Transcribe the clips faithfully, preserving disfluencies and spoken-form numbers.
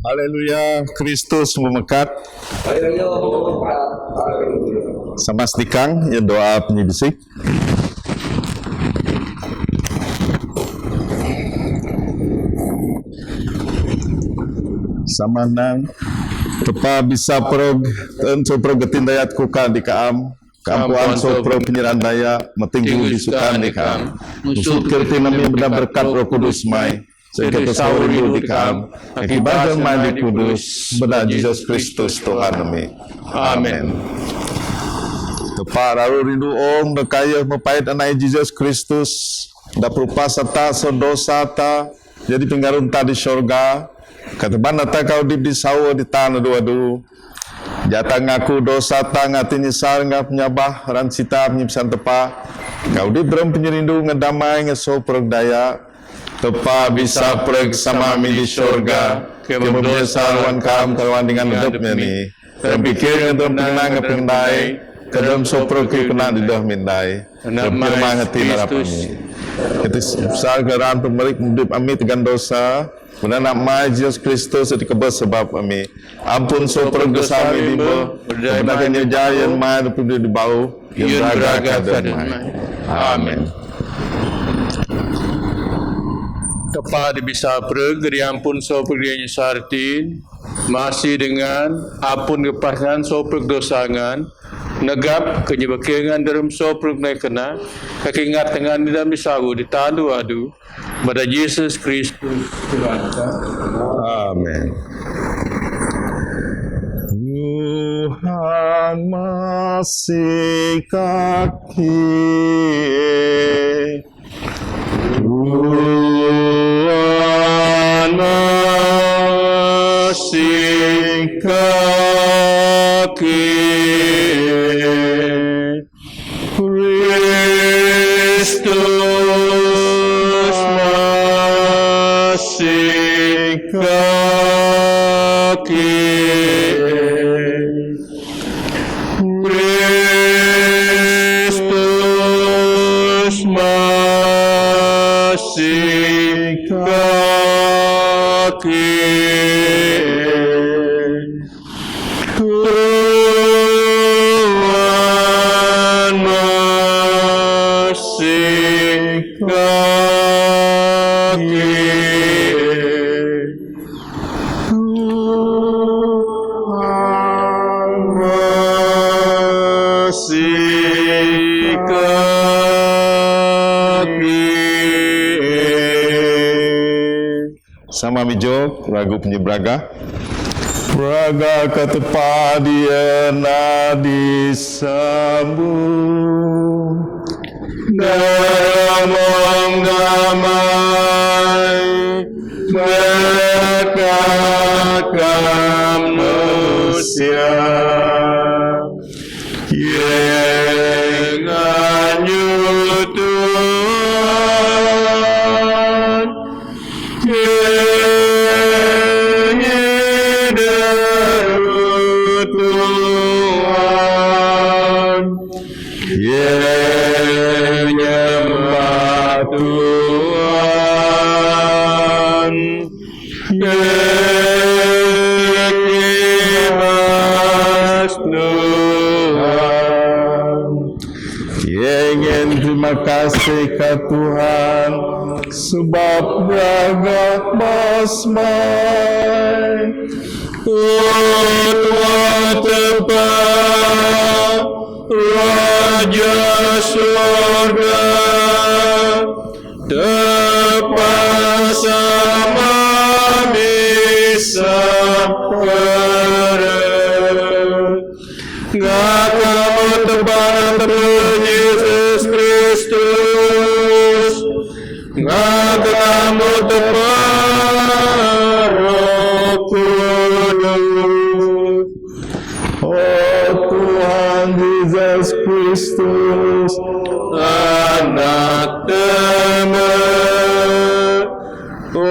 Haleluya, Kristus memekat. Sama setikang, ya, doa penyibisik. Sama nang, Tepha bisa prog, ten so prog getin dayat kuka di kaam, kaampuan so prog penyerahan daya, metinggu di sukan di kaam. Usut kerti nami bena berkat Roh Kudus mai, sehingga tersau rindu di kaam, akibat dan mai di Kudus, bena Jesus Kristus Tuhan nami. Amen. Tepha raru rindu ong, da kayuh mepait anai Jesus Kristus, da perupa sata so dosa ta, jadi pengarun ta di sorga, kateban ta ka udip di sawa di tanah dua du. Jata ngaku dosa ta, ngati nyesal, ngap nyabah, ran sita penyipisan Tepha, ka udip drom penyerindu ngan damai ngan so prog daya, Tepha bisa preg sama mi di sorga, ke mebesar wan kaam kawan dengan ledep meni. Dalam pikir ngan dalam pengenang ngan pengendai, ke dalam so preg ke kena di dah mindai. Dalam firman hati narap ami. Hati besar geran pemerik mudip ami tegan dosa. Guna nama mai Jesus Kristus dikebes sebab ami. Ampun so preg dosa ami di bo. Berdaya mai di jayan mai di bau. Yun raga ka dun mai. Amen. Tepha di bisa preg, geri ampun so preg di nyesartin, masi dengan, ampun kepasan so preg dosangan, negap kenyebakengan dalam so preg naik kena, kakingat dengan di dalam disagu di tandu adu, bada Jesus Kristus Tuhan ta. Amen. Tuhan masih kaki. Tuhan masih kaki. Kristus masih kaki. Kristus masih kaki. Tuhan masih kaki. Tuhan masih kaki. Sama mi jok, ragu penyebraga. Raga ka Tepha di ena di sambu. Dalam ong damai, berkat ka manusia. Ye ngan yu Tuhan, ye nyi deru Tuhan, ye nyembah Tuhan. Ye khas Tuhan. Ye ngan terima kasih ka Tuhan, sebab raga bas mai. O Tuhan, Bapa Raja Sorga, tapasama misa pere. Ngaka mata bana Yesus Kristus, ngaka mata Roh Kudus. O Tuhan Yesus Kristus, Anak Tama. O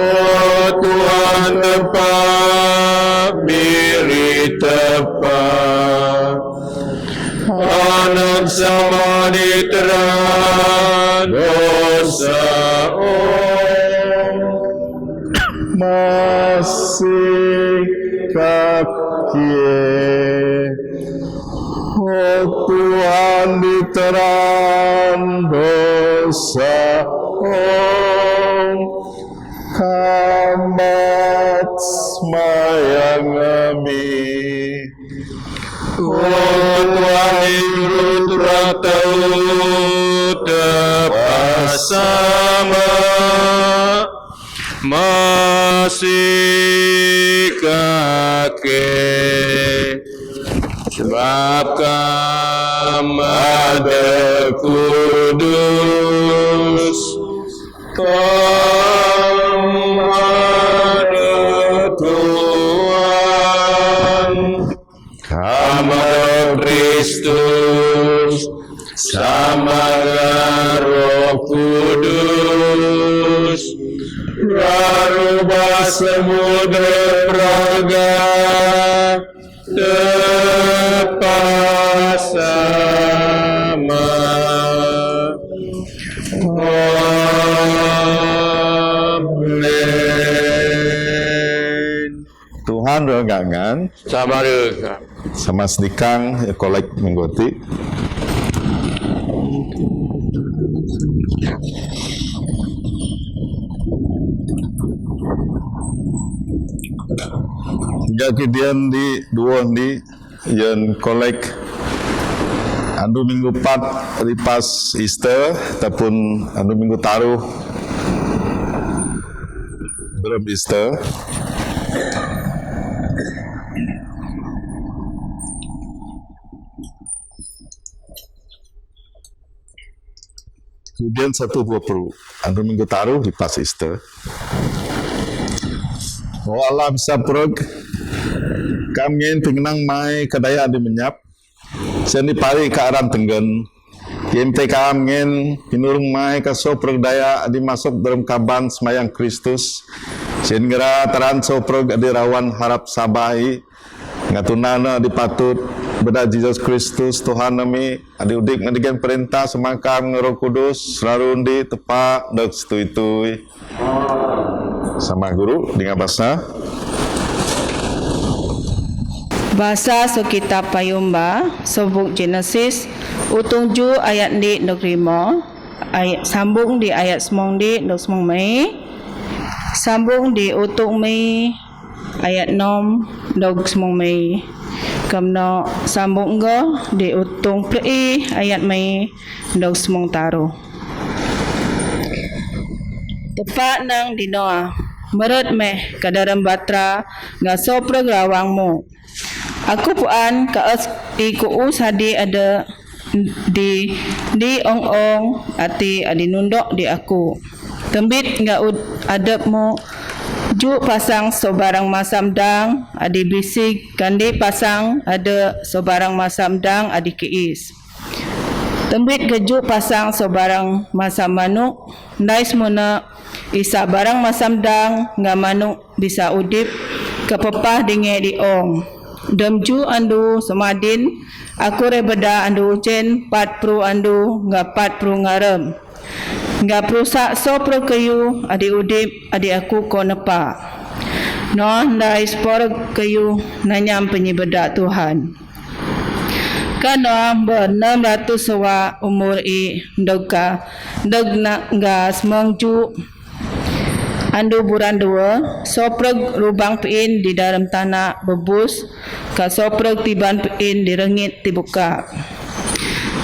Tuhan Tapa, biri Tapa. Anak sama diteran dosa, o masih kakie. O Tuhan diteran dosa, o kamat smayang ami. O Tuhan, ibu turut tau tapasama masih kakie. Sebab Kam Ada Kudus, Kam Ada Tuhan, Kam Ada Kristus, samara Roh Kudus, lalu basamudra praga tapasama. Amin. Tuhan renggangan. Samara. Sama sendikang, ya, kolek minggu ti. Hingga kidian di dua di yen kolek andu minggu pat lipas Easter, ataupun andu minggu taruh berem Easter. Kemudian satu dua puluh, andu minggu taruh lipas Easter. O Allah bisa prog, Kam ngen tingnang mai ka daya di menyap, sen di pari ka aran tenggen. Kem te Kam ngen pinurung mai ka so prog daya di masuk dalam kaban semayang Kristus. Sen ngera taran so prog di rawan harap sabai. Ngatuna na di patut beda Jesus Kristus Tuhan nami, adi udip ngadigen perintah semangkam ngan Roh Kudus, selalu di tepa dek setui-tui. Sama guru, dengan bahasa. Bahasa so kitab Payumba, so buk Genesis, utung ju ayat ndi dek lima, ayat sambung di ayat semong ndi dek semong mai, sambung di utung mai, ayat nom dek semong mai. Kamno sambung ga di utung plei ayat mai dek semong taruh. Tepa nang di Noah, meret meh ka daram batra nga so prog rawang mu. Aku puan ka es i ku u sadi ada di, di ong-ong ati adi nundok di aku. Tembit nga ud-, adep mu ju pasang so barang masam dang adi bisig, kandi pasang ada so barang masam dang adi kiis. Tembit ga ju pasang so barang masam manuk, ndai semuna isa barang masam dang nga manuk bisa udip ka pepah dinge di ong. Dem ju andu semadin, aku rebeda andu ujen, pat pru andu nga pat pru ngarem. Nga prusak so prog kayu adi udip adi aku ko nepa. Noah ndai so prog kayu nanyam penyibeda Tuhan. Ka Noah ber enam ratus sewa umur i dek ka, dek na nga semong ju Andu buran dua, soprek rubang piin di darem tana bebus, ka soprek tiban piin di rengit tibukak.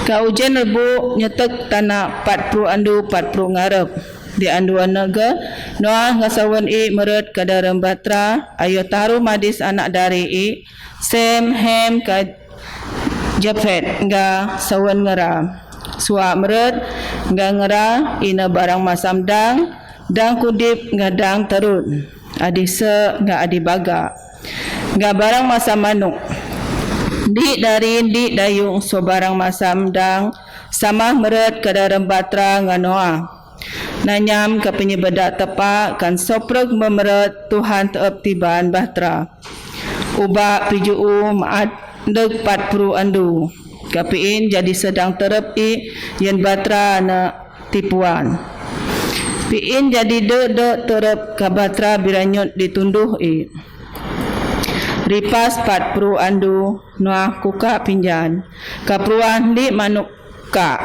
Ka ujen rebu nyetek tana patpru andu patpru ngarep. Di andu anege, Noah ngasawen i meret ka darem batra, ayo taru madis anak dari i, Sem, Hem, ka Japhet, nga sawen ngera. Sua meret, nga ngera, ine barang masam dang, dang kudip, nga dang terut. Adi se, nga adi baga. Nga barang masam manuk. Ndi dari ndi dayung so barang masam dang, samah meret ka darem batra nga Noah. Nanyam ka penyebedak tepa kan soprek memeret Tuhan teep tiban batra. Uba pijuu maat dek patpru andu. Ka piin jadi sedang terep i yen batra ne tipuan. Piin jadi dek dek terep ka batra biranyut ditunduh i. Ripas patpru andu Noah kuka pinjan. Ka pruah ndi manuk ka.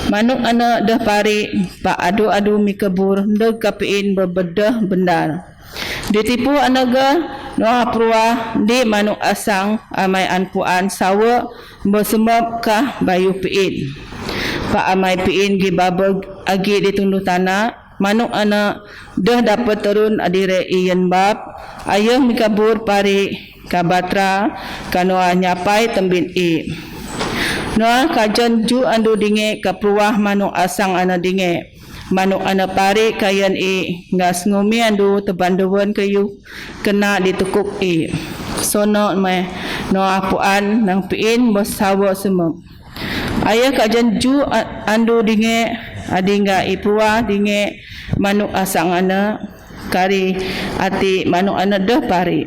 Manuk ane deh pari, pa adu-adu mikebur, ndeg ka piin bebedeh bendar. Ditipu ane ge, Noah pruah, ndi manuk asang, amai anpuan sawe, besemep kah bayu piin. Pa amai piin gi babeg agi ditunduh tana, manuk ane deh dapet terun adire iyen bab, ayeh mikebur pari, ka batra, ka Noah nyapai tembin i. Noah kajen ju andu dinge ka pruah manuk asang ane dinge. Manuk ane pari kayen i, nga sngumi andu teban dewen kayu kena ditukup i. Sono meh Noah puan nang piin besawa semep. Ayeh kajen ju a-, andu dinge, adi nga i pruah dinge, manuk asang ane, kari ati manuk ane deh pari.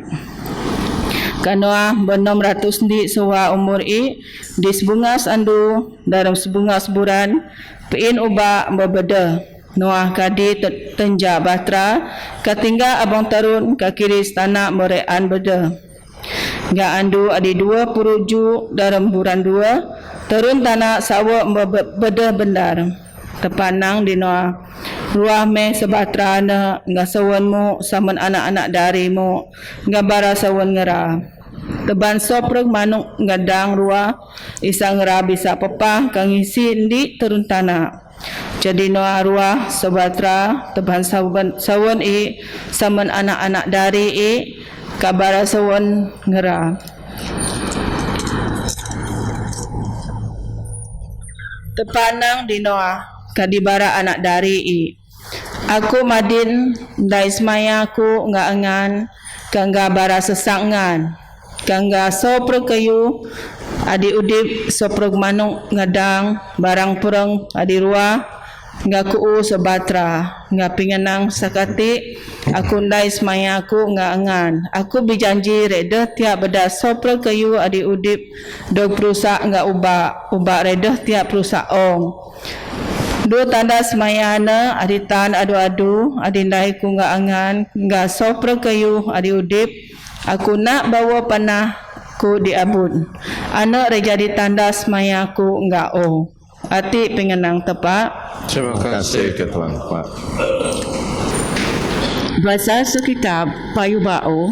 Ka Noah benom ratus ndi sewa umur i, di sebungas andu, dalam sebungas buran, piin uba bebedeh. Noah kadi te-, tenja batra, ka tingga abang terun, ka kiri stana merean bedeh. Nga andu adi dua puru ju dalam buran dua, terun tana sawe be-, be-, bedeh bendar. Tepanang di Noah. Ruah meh sebatra ne, nga sawen mu, samen anak-anak dari mu, nga bara sawen ngera. Teban soprek manuk nga dang ruah, isa ngera bisa pepah, ka ngisi ndi terun tana. Jadi Noah ruah sebatra, teban sawen, sawen i, samen anak-anak dari i, ka bara sawen ngera. Tepanang di Noah, ka di bara anak dari i. Aku madin, ndai semaya ku nga engan, ka nga bara sesak ngan. Ka nga soprek kayu, adi udip soprek manuk nga dang, barang pureng, adi ruah, nga kuu sebatra, nga pingenang sakati, aku ndai semaya ku nga engan. Aku bijanji redeh tiap beda soprek kayu adi udip, dog perusak nga uba, uba redeh tiap perusak ong. Dua tanda semaya ne, adi tan adu-adu, adi ndai ku nga engan, nga soprek kayu, adi udip, aku nak bawa panah ku di abun. Ane rejadi tanda semaya ku nga o. Ati pengenang tepa. Terima kasih ke Tuan Pak. Basa sekitab payu bao.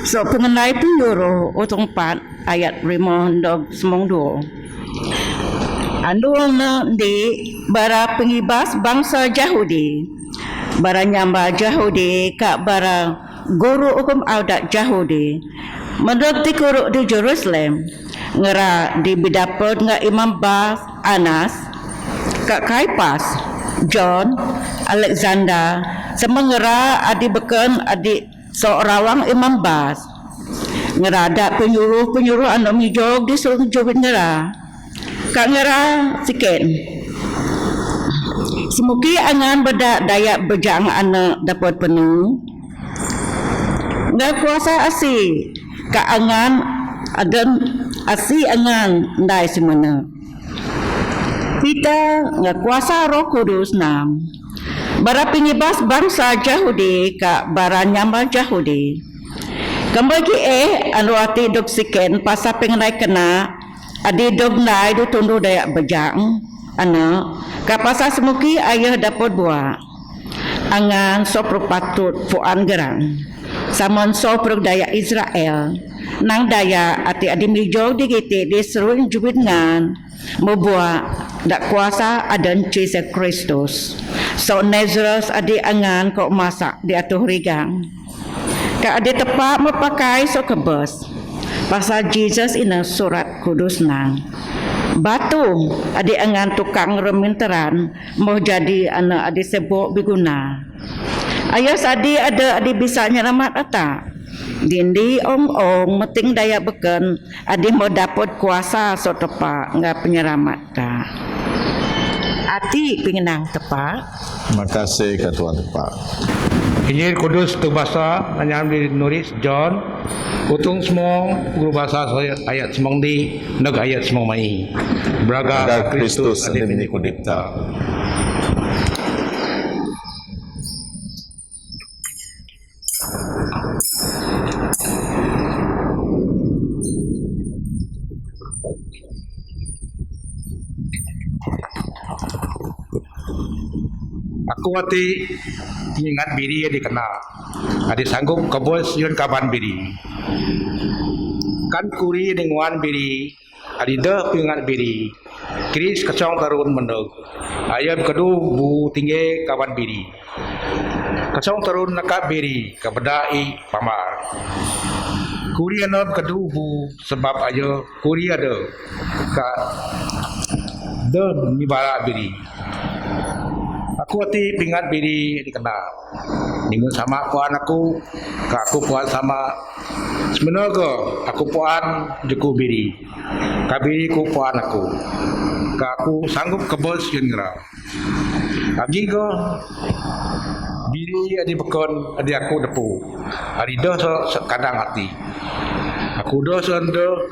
So pengendai penyuruh utong pat ayat lima ndog semong dua. Andu ne ndi bara pengibas bangsa Jahudi. Bara nyamba Jahudi ka bara guru hukum adat Jahudi. Mendok ti kuru di Jerusalem. Ngera di bidapet nga imam bas Anas, ka Kaipas, John, Alexander, sama ngera adi beken adi so rawang imam bas. Ngera da penyuruh-penyuruh anu mijog di sung jubit ngera. Ka ngera siken. Semuki angan beda daya bejang ane dapet penuh. Nga kuasa asi ka angan aden asi angan ndai semena. Pita nga kuasa Roh Kudus nam. Bara pengibas bangsa Jahudi ka bara nyamba Jahudi. Kamba ki eh anu ati dok siken pasa pengenai kena adi dok ndai du tundu daya bejang. Ana ka pasa semuki ayah dapot bua. Anga sohprok patut puan gerang. Samon sohprok daya Israel. Nang daya ati adi mijok di kite di seruing jubit ngan. Mebua dak kuasa adan Jesus Kristus. So Nazareth adi angan ko masa di atuh rigang. Ka adi tepa mepakai so kebes. Pasal Jesus ina surat kudus nang. Batu adi angan tukang reminteran. Moh jadi ana adi sebok biguna. Ayas adi ada adi bisa nyeramat ata. Dindi ong-ong meting daya beken adi moh dapot kuasa so tepa nga penyeramat ka. Ati pingenang tepa. Makasih ka Tuan tepa. Injil Kudus tu basa nanyam di nulis John. Utung semong guru basa ayat semong di neg ayat semong mai. Beraga Kristus adi mini kudipta. Aku ati ngingat biri adi kena. Adi sanggup kebus yun kaban biri. Kan kuri adi nguan biri. Adi deh pingat biri. Kris kesong tarun mendek. Ayam kedu bu tinggi kaban biri. Kesong tarun nakap biri. Kebedai pamar. Kuri anam kedu bu sebab ayo kuri ada. Ka deh mi bara biri. Aku ati pingat biri adi kena. Ningun sama puan aku, ka aku puan sama. Semena ke aku puan juku biri. Ka biri ku puan aku. Ka aku sanggup kebus yun ngera. Agi ke biri adi bekon adi aku depu. Adi doh so sekadang ati. Aku doh so ndo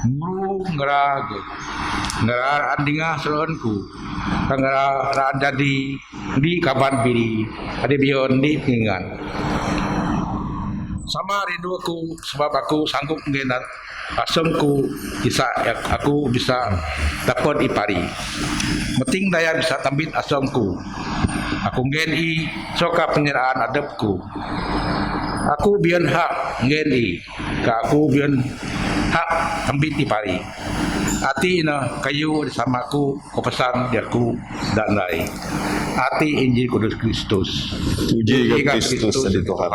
ngru ngera ke. Ngera andinga seron ku. Ka ngera ran jadi. Di kaban biri, adi bion di pingan. Sama rindu aku sebab aku sanggup ngenat asam ku bisa aku bisa dapat ipari. Meting daya bisa tambit asam ku. Aku ngen i soka penyeraan adep ku. Aku bion hak ngen i ka aku bion hak tambit ipari. Ati ina kayu sama ku. Ko pesan di aku dan lai. Ati Injil Kudus Kristus. Puji ka Kristus adi Tuhan.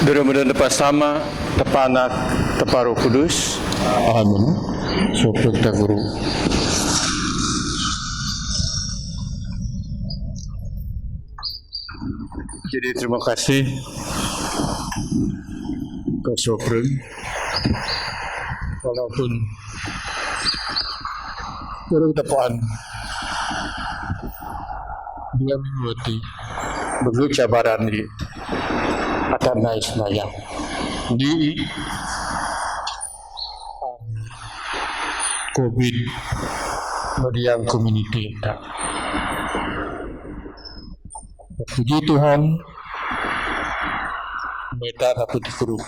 Duru mudun tepa sama, tepa anak, tepa Roh Kudus. Amin. Sohprok ta Guru. Jadi terima kasih. Ka sohprok. Walaupun Guru tepuan dua minggu ti bagi cabaran di atas nais nayang di covid mediang community ta. Puji Tuhan, meta tapi dikuru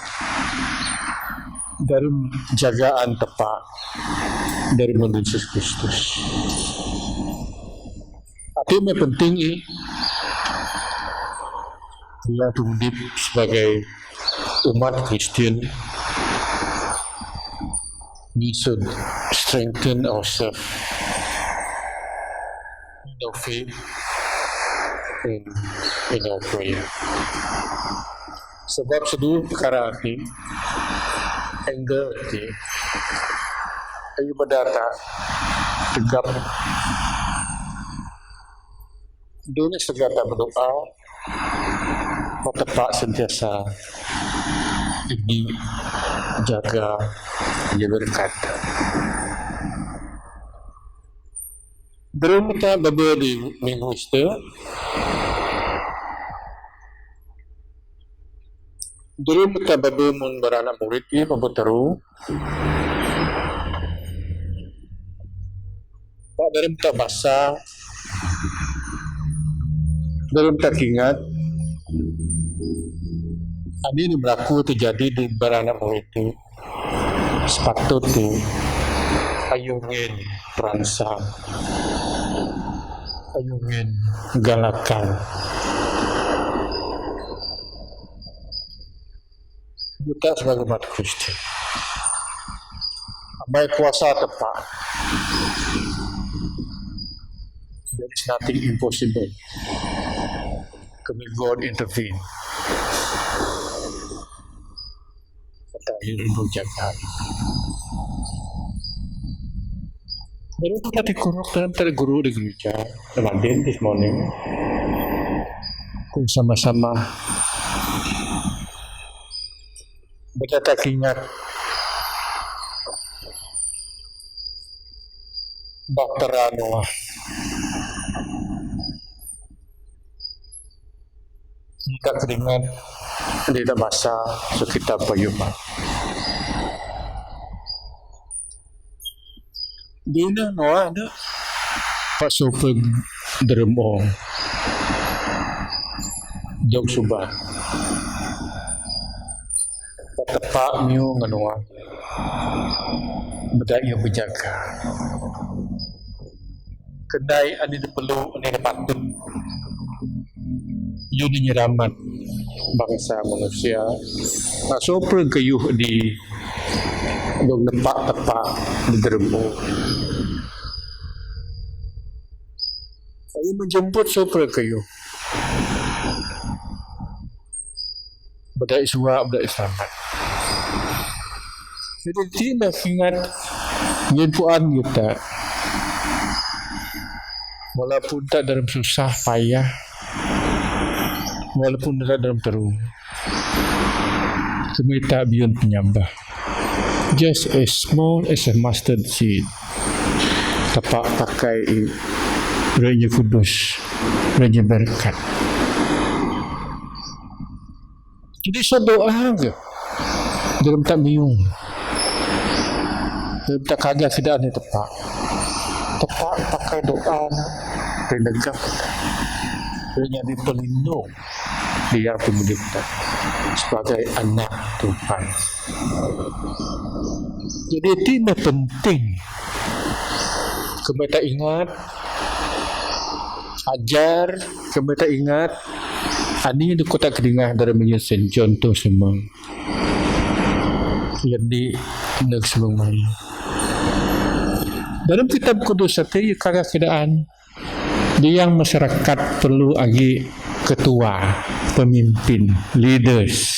dalam jagaan tepa dari Yesus Kristus. Ati me penting i, ia tu hidup sebagai umat Kristian, we should strengthen ourselves in our faith and in our prayer. Sebab seduh pekara ti, anger ti, Ibadah ta tegap, dunia segala berdoa, bertepak sentiasa ini jaga, jaga dekat. Derem ta baba di minggu Easter, derem ta baba mun beranak murid ni, baba teru. Pak, derem ta basa, derem ta kingat, ani ni berlaku terjadi di beranak murid ni. Sepatut ni, ayu ngen peransang, ayu ngen galakan. Kita sebagai umat Kristian, amai kuasa tepak. There is nothing impossible. Kami God intervene. Kata yang ibu jaga. Baru tu kata kuruk dalam tadi guru di gereja. Ramadan this morning. Ku sama-sama berkata ingat bahtera Noah. Kita keringat, kita basa, so kita payuh. Dina Noah da pasal pe derem ong. Jok suba. Tepak miu ngan Noah. Beda ia bejaga. Kedai ani diperlu, ani dipatut. Yu ni nyeramat bangsa manusia. Nah, so pergayuh di dong nempak tepak di derem ong. Saya menjemput so pergayuh. Beda ia suak, beda ia selamat. Jadi, ti meh ingat nyen puan kita. Walaupun ta dalam susah payah, walaupun ta dalam teru, kami ta biun penyambah. Just as small as a mustard seed. Tepak pakai i Roh Nya Kudus, Roh Nya berkat. Jadi, so doa ke derem ta miung, derem ta kaga keadaan ni tepak. Tepak pakai doa na, renegak. Dia jadi pelindung di yang pemilih ta sebagai anak Tuhan. Jadi, ti meh penting kami ta ingat, ajar kami ta ingat, ani di kota kedingah dalam menyusun contoh semang. Jadi, nak semang mai. Dalam kitab kudus sati, kaga keadaan di yang masyarakat perlu agi ketua, pemimpin, leaders.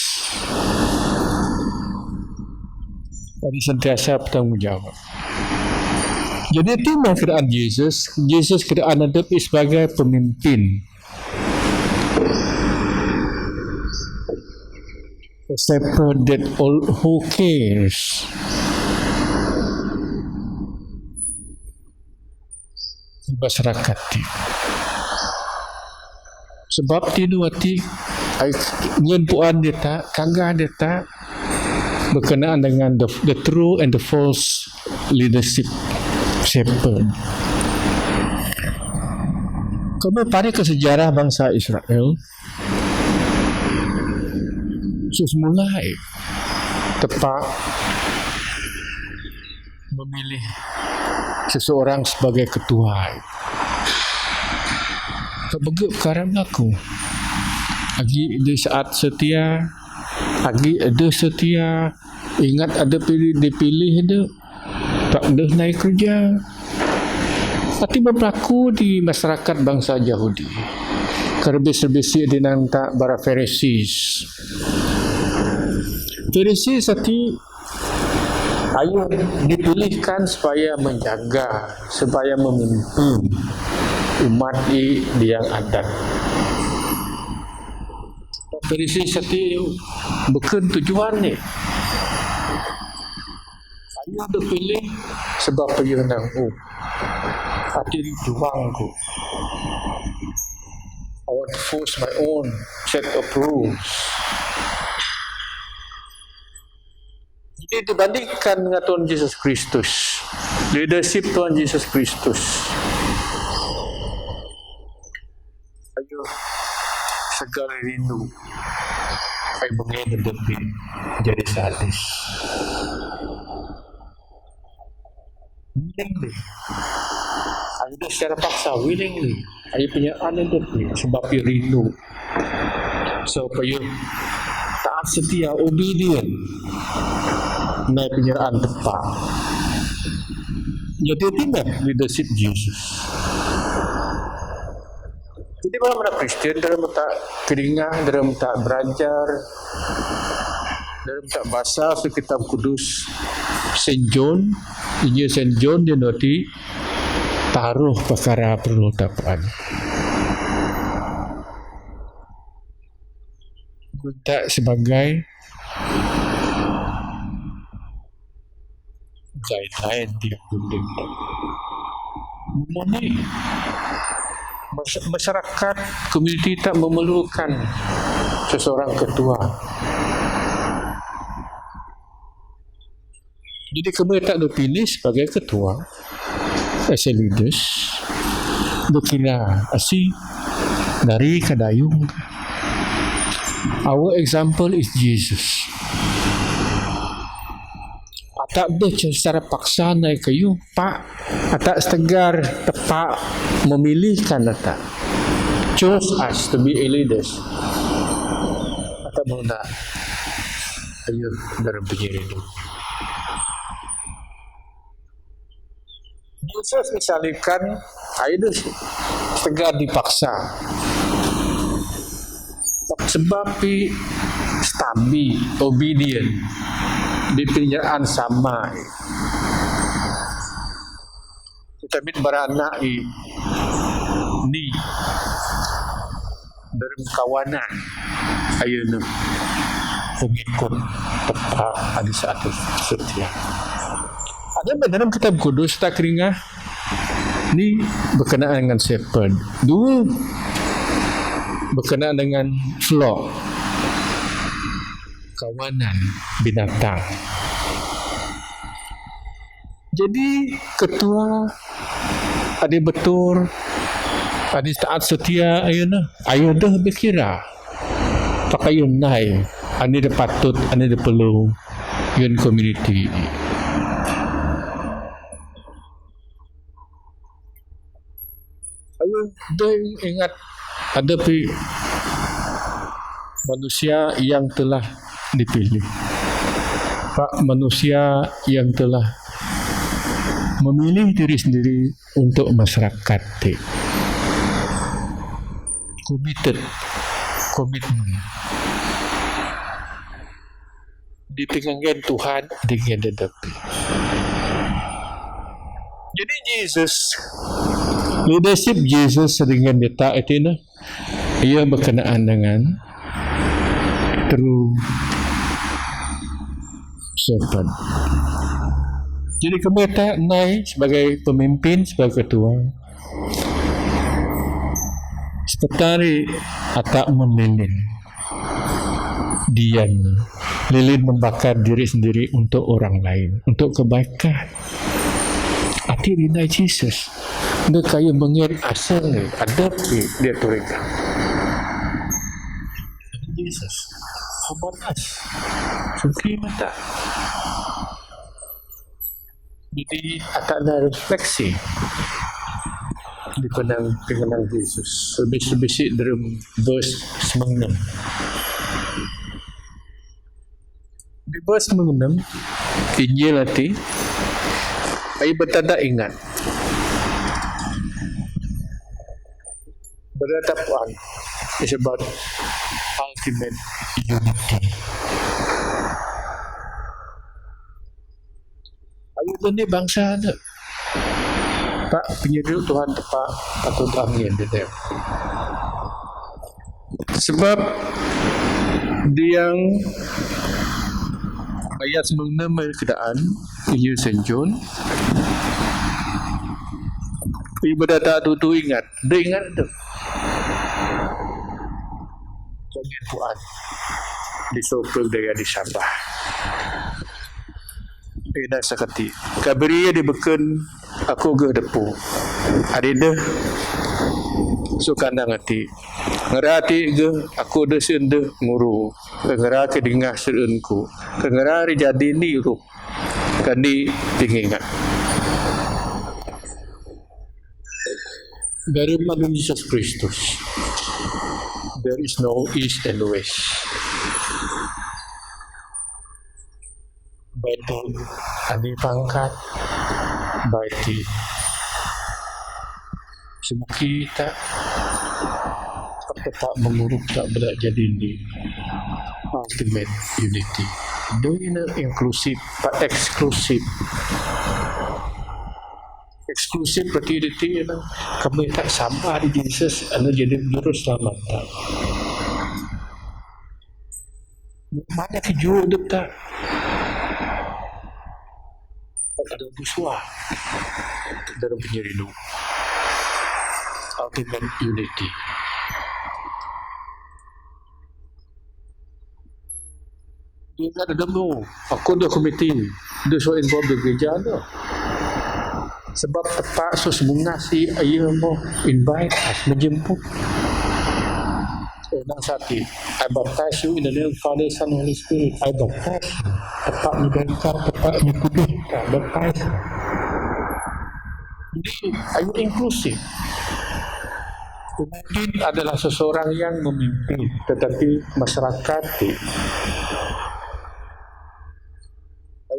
Jadi sentiasa bertanggung jawab. Jadi, ti meh keadaan Jesus. Jesus keadaan hidup sebagai pemimpin. A shepherd that all who cares. Masyarakat ti. Sebab ti nu ati, ai, nyen puan dia ta, kaga dia ta, berkenaan dengan the, the true and the false leadership shepherd. Kami parik ke sejarah bangsa Israel. Sus mulai tepak memilih seseorang sebagai ketua. Kebegep karam aku. Agi di saat setia, agi ada setia, ingat ada pilih, dipilih ada, tak ada naik kerja. Ati berlaku di masyarakat bangsa Yahudi. Kerebis-rebis di nang tak bara Pharisees. Pharisees ati Ayu dipilihkan supaya menjaga, supaya memimpin umat i dia adat. Perisi sati bukan tujuan ni. Ayu dipilih sebab payuh nang u. Ati tujuan ku. I want to force my own set of rules. Jadi dibandingkan dengan Tuhan Yesus Kristus, leadership Tuhan Yesus Kristus. Ayu segala rindu. Ayu mengenai lebih jadi sadis. Willingly. Ayu secara paksa, willingly. Ayu penyeraan lebih sebab ayu rindu. So, payuh taat setia, obedient. Nai penyeraan tepat. Jadi, tina leadership Jesus. Jadi, mana-mana Kristian, dalam tak keringah, dalam tak belajar, dalam tak bahasa, sekitab kudus, Saint John, Injil Saint John, dia nanti taruh perkara perlu tapuan. Minta sebagai guideline dia building. Muni mas-, masyarakat, komuniti tak memerlukan seseorang ketua. Jadi, kami tak dipilih sebagai ketua, as a leaders, dikira asi dari kadayung. Our example is Jesus. Atak deh secara paksa nai kayu, pak, atak setegar tepat memilihkan atak. Choose us to be a leaders. Atak mula. Ayu, dalam penyirin. Jesus misalkan, ayu deh setegar dipaksa. Sebab pi stabi, obedient, di penyeraan sama. Kita mit beranak i ni. Dalam kawanan, ayu nu pengikut tepat ada satu setia. Ada dalam kitab kudus tak keringah ni berkenaan dengan shepherd. Dua berkenaan dengan flock, kawanan binatang. Jadi ketua adi betul, adi taat setia, ayu na, ayu deh berkira. Pakayun nai, ani deh patut, ani deh perlu, yun komuniti. Ayu deh ingat, ada pi manusia yang telah dipilih. Pak, manusia yang telah memilih diri sendiri untuk masyarakat ti. Committed, komitmen. Di tengah gen Tuhan, di gen dedepi. Jadi Jesus, leadership Jesus dengan dia tak itu na. Ia berkenaan dengan true shepherd. Jadi kami tak nai sebagai pemimpin, sebagai ketua. Seperti atak melilin. Dia lilin membakar diri sendiri untuk orang lain, untuk kebaikan. Ati rinai Jesus. Nda kayu mengir asal ni, ada pi dia turika. Jesus. Habanas. Sungki mata. Jadi, atak na refleksi di penang, pengenang Jesus. Lebih-lebih si dalam verse sembilan. Di verse mengenam, Injil ati, ayu bertanda ingat. Bertanda puan is about ultimate unity. Ini bangsa tu. Pak, penyeru Tuhan tepat, aku tak angin dia. Sebab dia yang ayat sembilan keadaan, ia senjun. Ibadah tak tutu ingat. Dia ingat tu. Pengen Tuhan. Di sopel daya di Sabah. Ina sakati. Kabiri di beken aku geh depu. Adi deh. Sukandang ati. Ngerati geh aku deh sende nguru. Kengera ke dingah serunku. Kengera ri jadi ni rup. Kani tingingat. Dari magun Yesus Kristus. There is no east and west. Batu ani pangkat, baiti. Semuki tak, tak menguruk tak bela jadi ni ultimate unity. Doi na inklusif, tak eksklusif. Eksklusif berarti unity na. Kami tak sabar di Jesus, anu jadi juru selamat tak. Mana ke juru tak. Ada busuah dalam penyerinu. Ultimate unity. Dia tak ada demo. Aku ada komiti. Dia so involve di gereja tu. Sebab tepat so semunga si ayu mo invite as menjemput. Eh, nang sati. I baptize you in the name of Father, Son, Holy Spirit. I baptize you. Tepat ni bengkar, tepat ni kudus. I baptize you. Jadi, ayu inklusif. Pemimpin adalah seseorang yang memimpin, tetapi masyarakat ti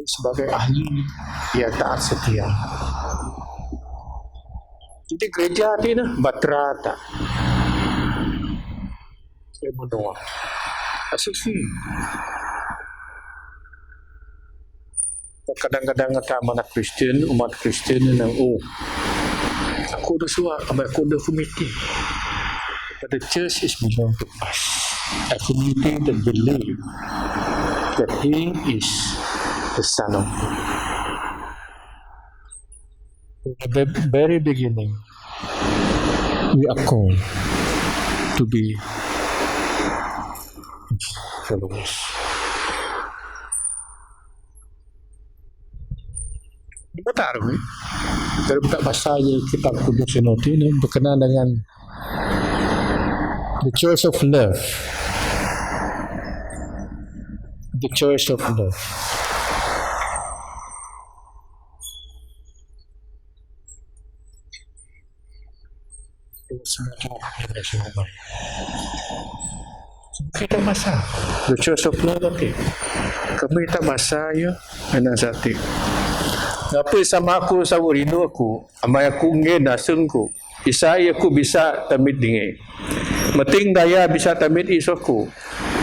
sebagai ahli, ia taat setia. Jadi gereja ti na batra tak. Saya menua. Asasi. Kadang-kadang kata anak Kristian, umat Kristian nang, oh, aku ada suak, aku ada komiti. But the church is belong to us. A community that believe that he is the Son of God. From the very beginning, we are called to be his followers. Dia tak tahu, eh? Dari budak bahasa je kitab kudus Sinoti ni berkenaan dengan the choice of love. The choice of love. Kita masa. The choice of love, okay. Kami tak masa, ya. Anak sati. Ngapa sama aku, sawa rindu aku. Amai aku ngen nasengku. Isai aku bisa tamit dinge. Meting daya bisa tamit isoku.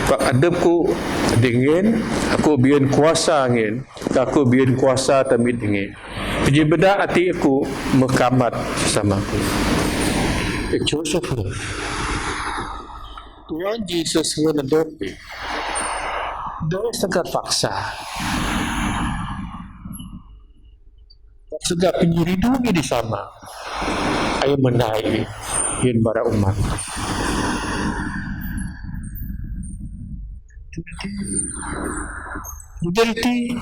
Pak adepku dingin, aku bian kuasa angin, aku bian kuasa tamit dingin. Penyebeda ati aku mekamat sesamaku. Joseph Tuhan Jesus ngenedopi. Dari sekat paksa. Sehingga penyiridu ni di sana. Ayo menai yin bara umat. Jadi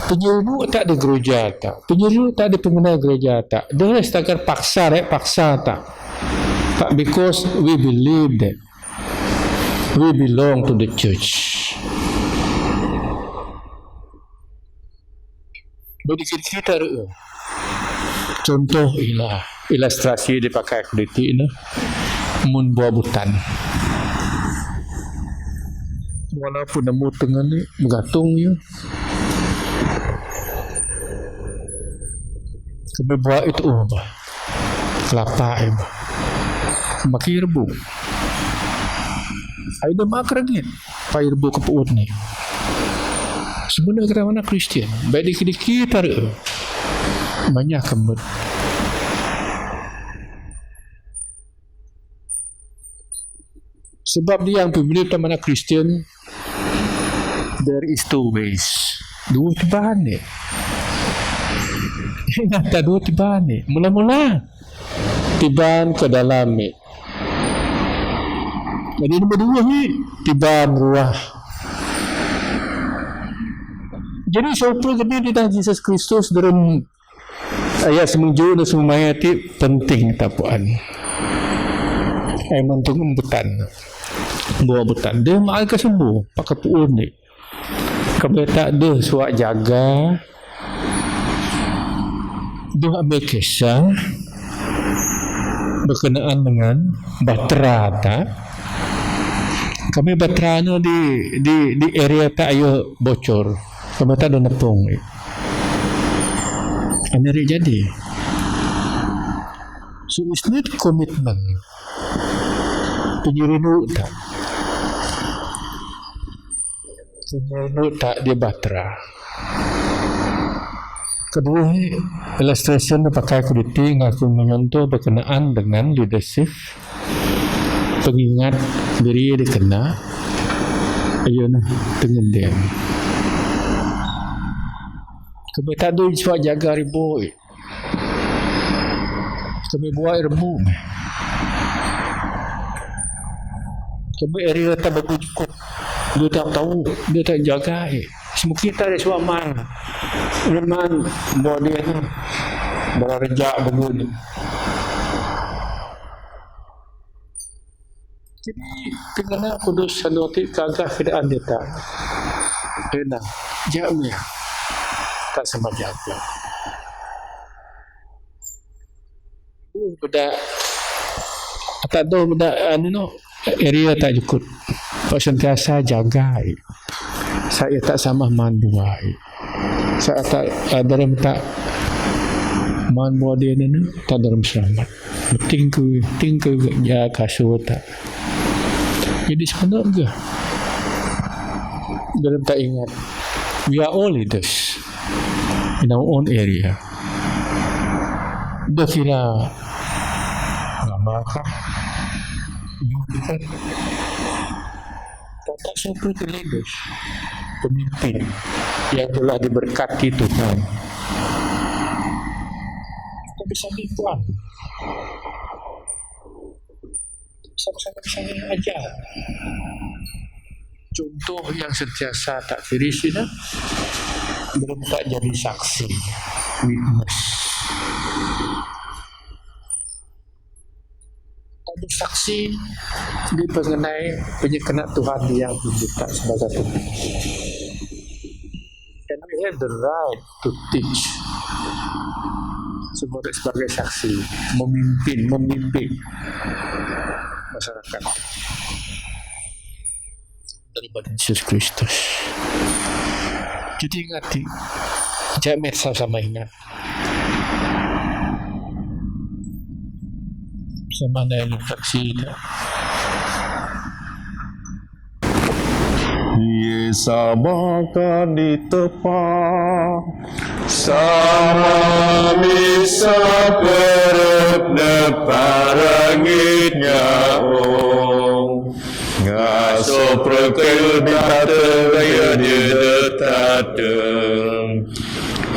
penyiridu tak di gereja tak. Penyiridu tak di pengenai gereja tak. Dia setakat paksa, rek paksa tak. Tak because we believe that we belong to the church. Bagi kita, contoh ialah ilustrasi dipakai kualiti ni, mun buah butan. Walaupun nemu tengah ni, bergantung ya. Kami buah itu, oh, bah. Kelapa, eh, bah. Makin rebuk. Ai dah mak kerengit. Pai rebuk ke perut ni. Sebenarnya kerana Kristian, baik dikit-dikit tarik. Manyah kemut. Sebab di yang pemilih teman Kristian, there is two ways. Dua tiban ni. Ingat, dua tiban ni. Mula-mula tiban ke dalam ni. Jadi nombor dua ni tiban ruah. Jadi sope kene di Jesus Kristus dalam ayat seminggu dan seminggu maya ti penting tapuan. Ai mantung embutan. Bawa embutan. Dia maai ke sembuh, pakai puun ni. Kami tak ada suak jaga. Dia ambil kisah berkenaan dengan batra tak. Kami batra ni di, di, di area tak ayo bocor. Kami tak ada nepung ni. Ini jadi. So, it's need commitment. Penyirindu tak. Penyirindu tak di batra. Kedua, illustration ni pakai ku diti ngaku menyontoh berkenaan dengan leadership. Pengingat diri dikena. Ayo nah, tengendem. Kami tak ada suak jaga ribu. Kami buat remuk. Kami area tak bagus cukup. Dia tak tahu, dia tak jaga. Semua kita ada suak man. Memang buat dia tu. Berarejak bagus ni. Jadi, kena kudus sanoti kagah keadaan dia tak. Kena. Jauh ya. Tak sama jaga. Uh, beda. Tak tahu beda anu no. Area tak cukup. Pak sentiasa jaga. Saya tak sama manduai. Saya tak, eh, dalam tak manduai dia ni, tak dalam selamat. Tingku, tingku ya kasut tak. Jadi sebenarnya dalam tak ingat. We are all leaders in our own area. Dah kira lama kah? Tata sopo tu leaders, pemimpin yang telah diberkati Tuhan. Tapi sambil Tuhan. Sama-sama saling ajar. Contoh yang sentiasa tak kiri sini, belum tak jadi saksi, witness. Ada saksi di mengenai penyekena Tuhan yang kita sebagai pemimpin. And we have the right to teach sebagai, sebagai saksi, memimpin, membimbing masyarakat daripada Yesus Kristus. Jadi ingat, jangan sama-sama ingat. Sama ada yang saksi. Ye sama ka ditepa, sama misa perep ne parangit nyaong. Ngaso perkel data gaya dia data.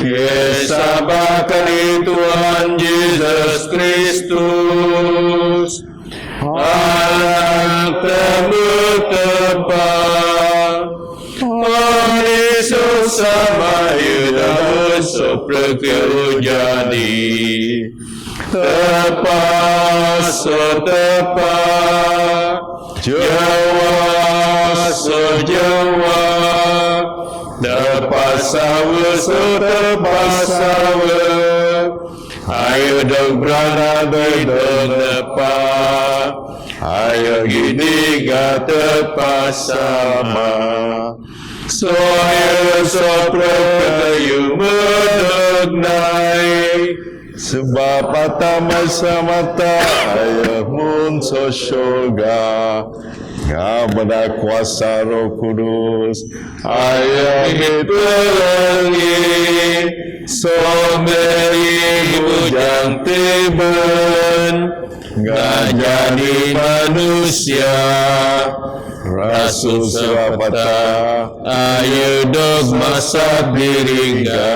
Ye sama ka di Tuhan Yesus Kristus. Anak temutepa, Yesus sama yuda sopreke ujadi. Tepa, so tepa, jawa, so jawa. Tepa sawa, so tepa sawa. Ayo dong brana doi dong tepa. Ayo gini ga tepa sama. So ayo so prakayu medok nai. Sabab atau mai samata aya mun so surga, nga bada kuasa Roh Kudus, aya mit pelangi so meri bujang tiban, nga jadi manusia. Rasul Sabab atau aya dog masa diri nga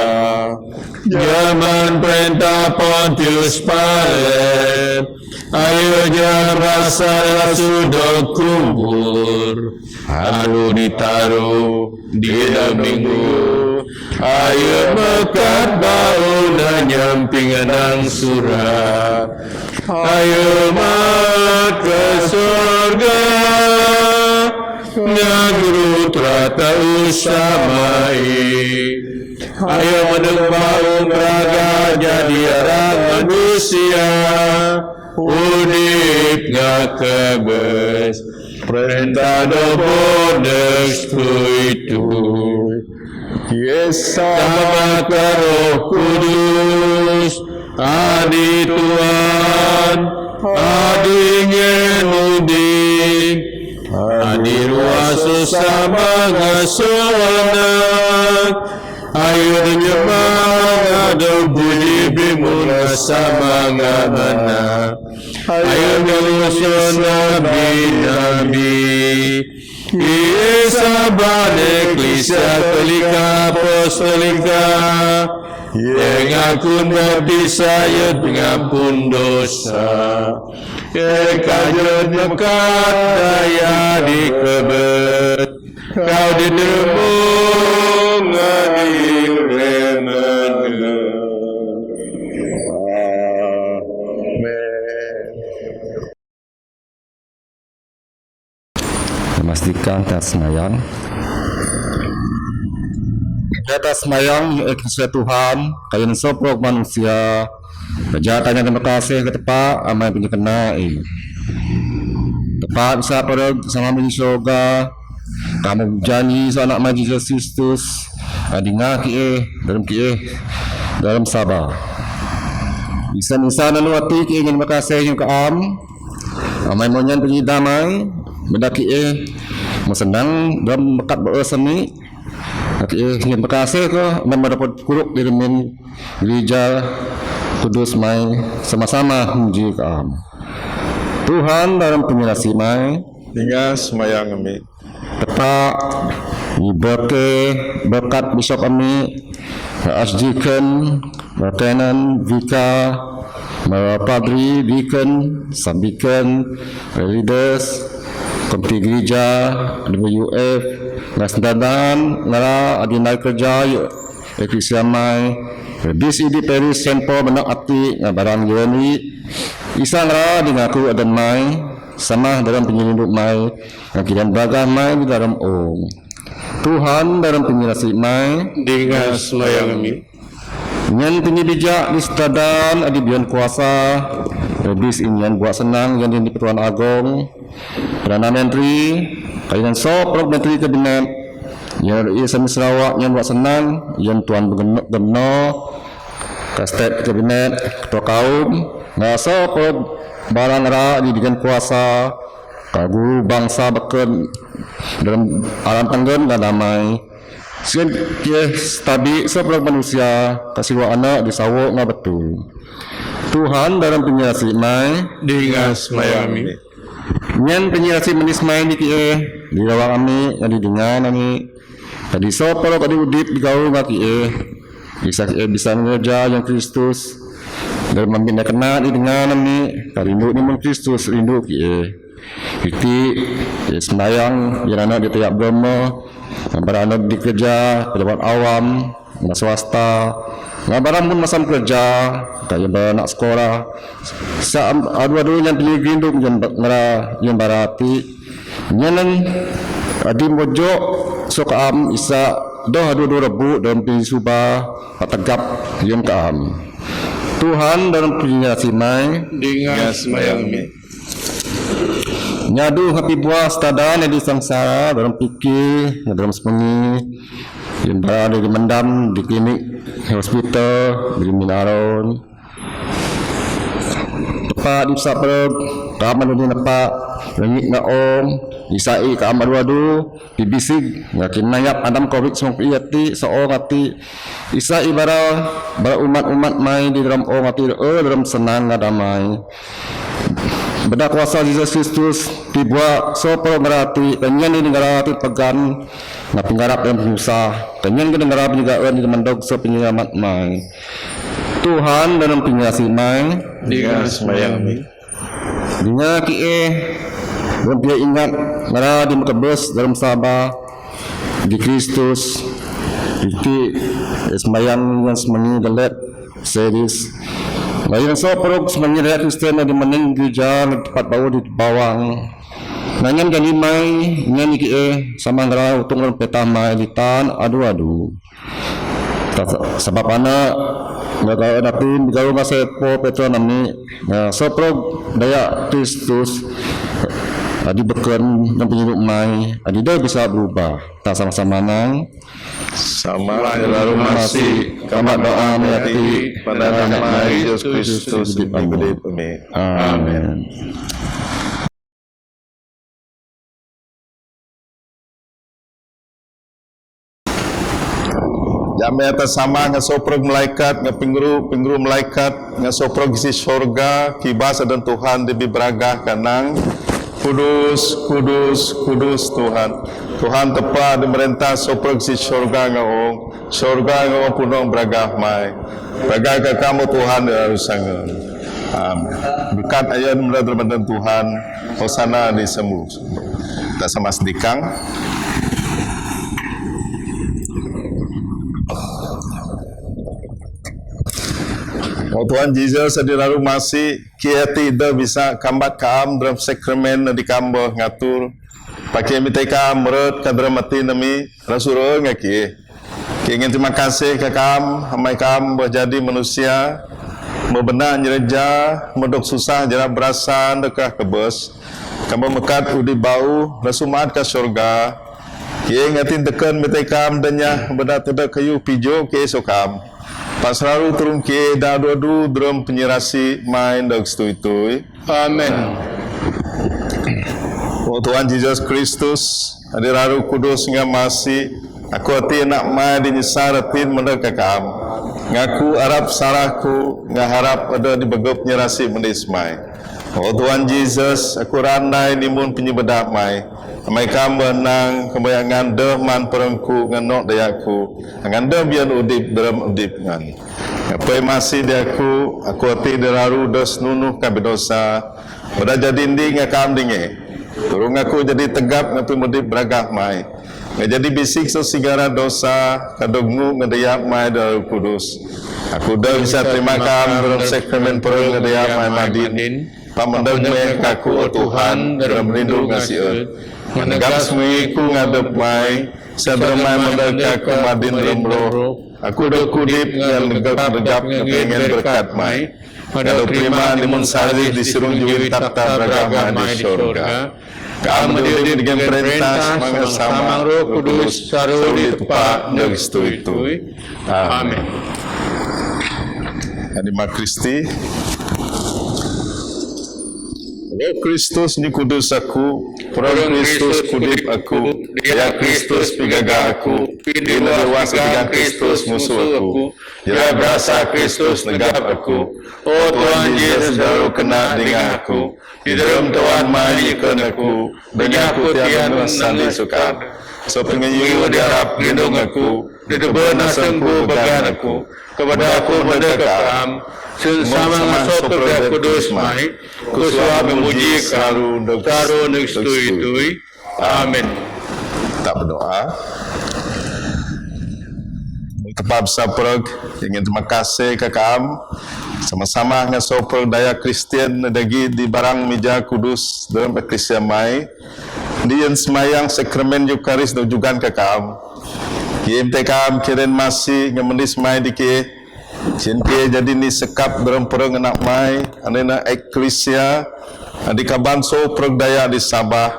jaman perintah Pontius Pilat, aya jam rasa rasul dog kubur, lalu ditaruh di dalam minggu, aya mekat bau na nyamping anang surat, aya mat ke surga, nga guru terata usamai. Aya menung bau raga jadi arang manusia, udip nga kebes, perintah do bodes tuitui. Yesa baka Roh Kudus, adi Tuhan, adi ngen udip, adi ruah so sama nga so anak, aya nyembah nga do puji bimun nga sama nga anak, aya ngelusun nabi-nabi. Yesa bane Eklisia Katolika Apostolika, aya ngakun baptis aya pengapun dosa, aya kajut mekat daya dikebet, kau diteremung adi remen. Amen. Memastikan tas semayang. Di atas semayang, eh, Tuhan, kayun soprok manusia. Kerja tanya terima kasih ke tepat, amai punya kena, eh. Tepat bisa perut sama punya surga. Kamu janji so anak mai Jesus Kristus. Adi nga ki, eh, dalam ki, eh, dalam sabar. Bisa-bisa lalu ati ki, eh, terima kasih yang ke am. Amai monyan pergi damai, beda ki, eh, mau senang, dalam mekat berasa ni. Ki, eh, yang berkasih ko, amai mendapat kuruk di remin gereja kudus mai sama-sama muji ke am. Tuhan dalam penyelasi mai. Tinggal semayang ami. Tepat, iberke berkat Bishop ami, Archdeacon, Lieutenant, Vicar, Padri, Deacon, Sub-Deacon, leaders, komiti gereja, W F, ngas dadan, ngara, adi nai kerja, yu, eklisia mai, bis idi peris sempo benak ati, ngabaran yoni, isa ngara, di ngaku adan mai, sama dalam penyelundup mai, ngakiran bagah mai di dalam ong. Tuhan dalam penyelasi mai. Tinggal semayang ami. Nyan tini bijak di setadan adi bian kuasa. Bis inyan buat senang yang di Pertuan Agong. Perdana Menteri, kayun soprok Menteri Kabinet. Yang Rais Sami Sarawak yang buat senang, yang Tuan Gubernur, Gubernur, Kastet Kabinet, Ketua Kaum, nga soprok barang ra di dengan kuasa, ka guru bangsa beken dalam alam tanggen nga damai. Sien ke stabi soprok manusia, ka siwa anak di sawo nga betul. Tuhan dalam penyelasi mai. Tinggal semayang ami. Nyan penyelasi manis mai di kie, di rawang ami, di dengan ami. Tadi soprok adi udip di gaul nga kie. Bisa kie bisa mengerja yang Kristus. Dalam mambina kena di dengan ami, ka rindu ni mun Kristus, rindu kie. Iti, ya, sembayang, ya, anak di tiap agama, ngabaran di kerja, pejabat awam, na swasta, ngabaran mun masam kerja, kaya beranak sekolah, sa adu-adu yang tinggi ginduk yang ba-, ngera, yang barati, nyenan adi mojok, sok am isa, doh adu-adu rebu, dalam tinggi suba, pategap, yang ka am. Tuhan dalam penyelasi mai. Tinggal semayang ami. Nyadu hapi buah setadan di sangsara, dalam pikir, dalam sepengi, yang berada di mendam, di klinik, hospital, di minaron. Pha di sa prok, ka ma du ni na pha, lengit na ong, isai ka ma du adu, di bisik, nga kin na yap adam covid sembilan belas ati, sa ong ati, isai bara, bara umat-umat mai, di dalam ong ati, eh, dalam senang nga damai. Beda kuasa Jesus Kristus, di bua, so prok ngerati, penyen di ngerati pegan, nga pengarap dalam pengusaha, penyen di ngerati juga, eh, di mendok, so penyelamat mai. Tuhan dalam pengasih mai. Dinga sembahyang mi. Dinga ki eh, dalam pia ingat, ngara di makabes, dalam sabar, di Kristus, di ti, eh, sembahyang yang semengi gelet, sedis. Lain so peruk semengi raya Kristen di mening gereja, tempat bau di bawang. Nanyan gani mai, nyan ki eh, sama ngara utung dalam peta mai, di tan, adu-adu. Sa-, sabab ana, nga ka datin, di garu masa po Petro nami, nga so prok daya Kristus, adi beken, dan penyeluk mai, adi dah bisa berubah. Ta sama-sama nang. Sama, lalu masih, kamat doa, meyati, pada nama Yesus Kristus, di penggelit umi. Amin. Jame atas sama nga so prok malaikat, nga pingru, pingru malaikat, nga so prok isi sorga, kibas adan Tuhan di bibragah kanang. Kudus, kudus, kudus Tuhan. Tuhan tepa di merentah so prok isi sorga nga ong. Sorga nga ong punong bragah mai. Bragah ka kamu Tuhan di harus sangat. Amin. Berkat ayat mula daripada Tuhan. Hosana di sembuh. Ta sama sedikang. Oh Tuhan Jesus, di lalu masih kia tidak bisa kambat kaam dalam sakramen di kambo ngatur. Pakai mitai kaam merut ka dalam mati nami rasuro ngaki. Ki ngan terima kasih ka kaam, amai kaam bejadi manusia, mebena nyereja, medok susah jera berasa dekah kebes. Kamu mekat udi bau, rasumat ka syurga. Ki ngatin teken mitai kaam denya, beda tedek kayu pijo ke sokam. Pas raru turun ke da dua du drum penyerasi main dok stui-tui. Amin. Oh Tuhan Jesus Kristus, adi raru kudus nga masih, aku ati anak mai di nyesar atin menda ka kaam. Ngaku arap sarahku, nga harap ada di begop nyerasi mendis mai. Oh Tuhan Jesus, aku randai nimun penyebedap mai. Amai kaam benang, kebayangan deh man perengku, ngenok dayaku, ngan deh bian udip, dalam udip ngan. Ngapai masih di aku, aku ati deraru des nunuh ka bidosa, pada jadi ndi ngakam dinge. Turung aku jadi tegap ngapi mudip beragah mai. Nga jadi bisik so sigara dosa, kadog ngu ngedayak mai deraru kudus. Aku dah bisa terima kaam dalam sakramen perung ngedayak mai madin. Pamandang mai aku, oh Tuhan, dalam rindu ngasih. Menegap semui ku ngadep mai, sadar mai mandang aku madin dalam roh. Aku dah kudip ngan negap-negap ngan berkat mai. Pada terima di mun salib di sirung juwin takhta beragama di syurga. Kamu diudip dengan perintah, manga samang Roh Kudus, saru di tepa, dan stui-tui. Amin. Ani ma Kristi. Roh Kristus ni kudus aku, Roh Kristus kudip aku, dia Kristus pigaga aku, pina dewas pigang Kristus musuh aku. Jera berasa Kristus negap aku. Oh Tuhan Jesus, daru kena dingah aku. Di dalam Tuhan mai ikon aku. Dengah aku tiang sandi sukar. So pengenyu diharap lindung aku. Di debur nasengku began aku. Kepada aku mendeka kaam. Sun sama ngasop kudus mai. Kusua memuji karu dok taru nek stui-tui. Amin. Kita berdoa. Tepa besapreg, ingin terima kasih ka kaam. Sama-sama ngasopreg daya Kristian dagi di barang mija kudus dalam Eklesia mai. Di yang semayang sakramen Eukaris dan jugan ka kaam. Kim te kaam kiren masih ngemendis mai dike. Sin ke jadi ni sekap dalam pereng anak mai, anena Eklesia, adi kaban so pereng daya di Sabah,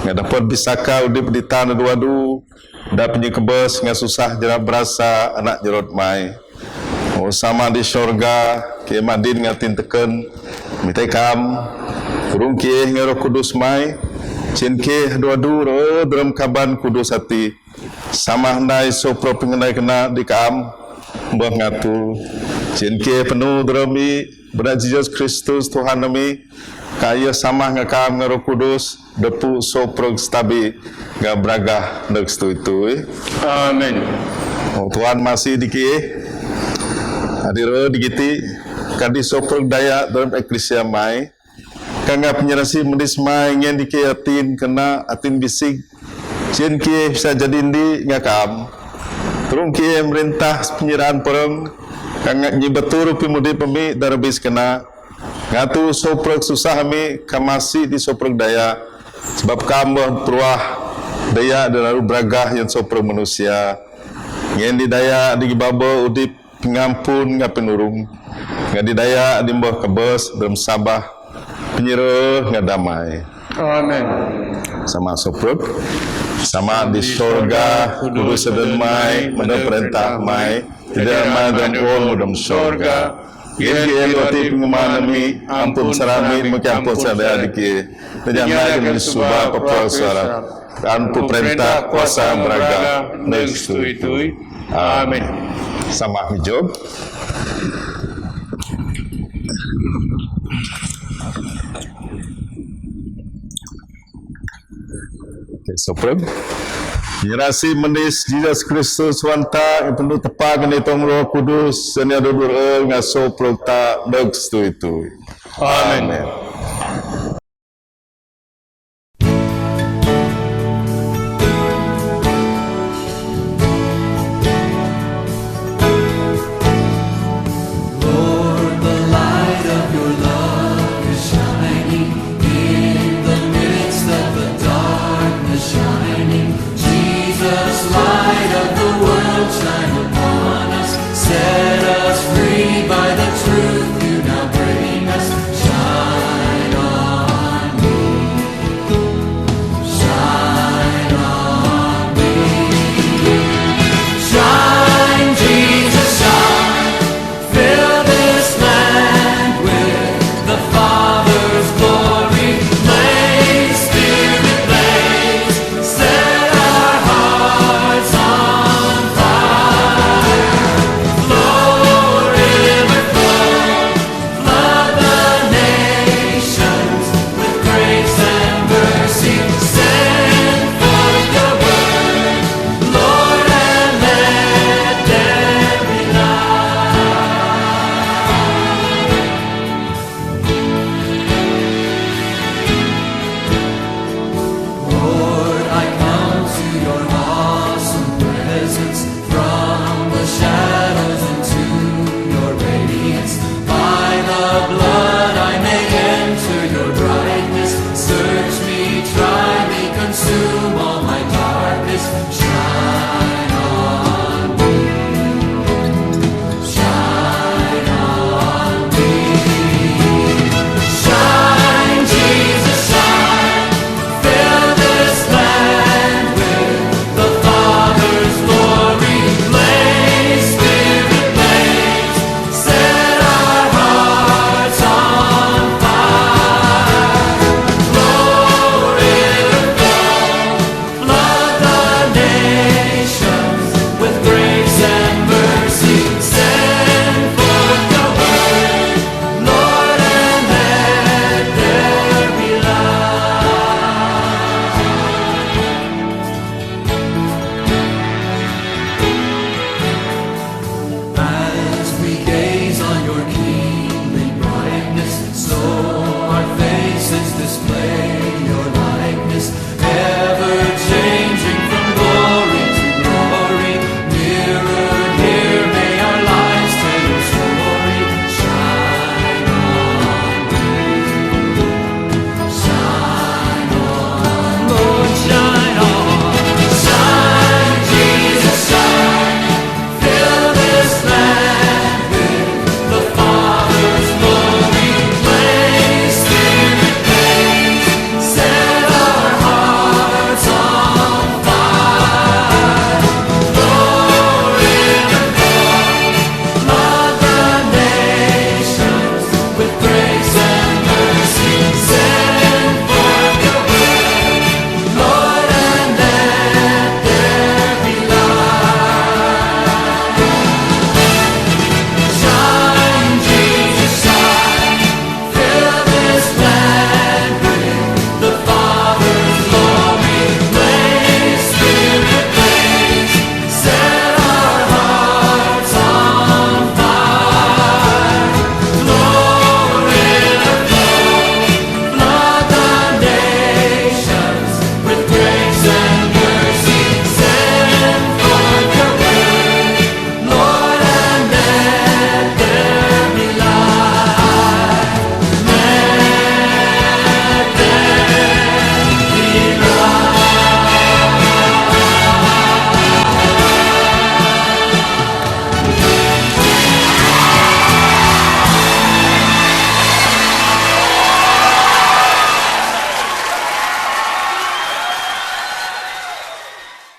nga dapat bisaka udip di tanah dua du, da penyu kebes nga susah jera berasa anak jerot mai. Oh sama di syurga, Khie mă đĭ nga tin tơkơn, mih tơ kăm, rŭng khie ngai Roh Kudus mai, jên khie hơđŭ hơđŭ rơ drăm kaban kudus hati, samah hơdai sô prŏk pơngănai kơna đĭ kăm, bơh ngatu, jên khie pơnu drăm i, bơna Jisus Kristus Tuhan nami, kayơ samah nga kăm ngai Roh Kudus, dơpu sô prŏk stabi, nga bragah nơ̆k stui tui. Amen. Ơ Tuhan mă sĭ đĭ khie, hơdră đĭ kiti, kadi sô prŏk daya drăm eklesia mai, kanga pơnjrasi mơdis mai ngen đĭ khie atin kơna atin bisik, jên khie sa jadin đĭ nga kăm. Rŭng khie mrintah pơnjrăn pơrăm, kanga nyi bơtur pi mudip pơmi dara bis kơna, ngatu sô prŏk susah mi, kha mă sĭ đĭ sô prŏk daya, sebab kăm bơh pruah, daya dara bragah yang sô prŏk manusia, ngen đĭ daya đĭ kibă bơh udip, pơngampun nga pơnurung, nga đĭ daya đĭ bơh kebes, drăm sabah, pơnjrơ nga damai. Amen. Samă sô prŏk, samă đĭ sorga, kudus sơdơn mai, mă đăm printah mai, tơdah mă đăm ôn mă đăm sorga, gin gin roti pengumuman mi, ampun sara mi, mă ki ampun sara daya đĭ khie, tơdah mă đăm suba pepro sara, ampun printah kuasa bragah, nơ̆k stui tui. Amen. Samă mi jok. Okey, sô prŏk. Pơnjrasi mơdis Jisus Kristus Tuhan ta, pơnu tơpă kini tong Roh Kudus, senia dudur el nga sô prŏk ta nơ̆k stui tui. Amen.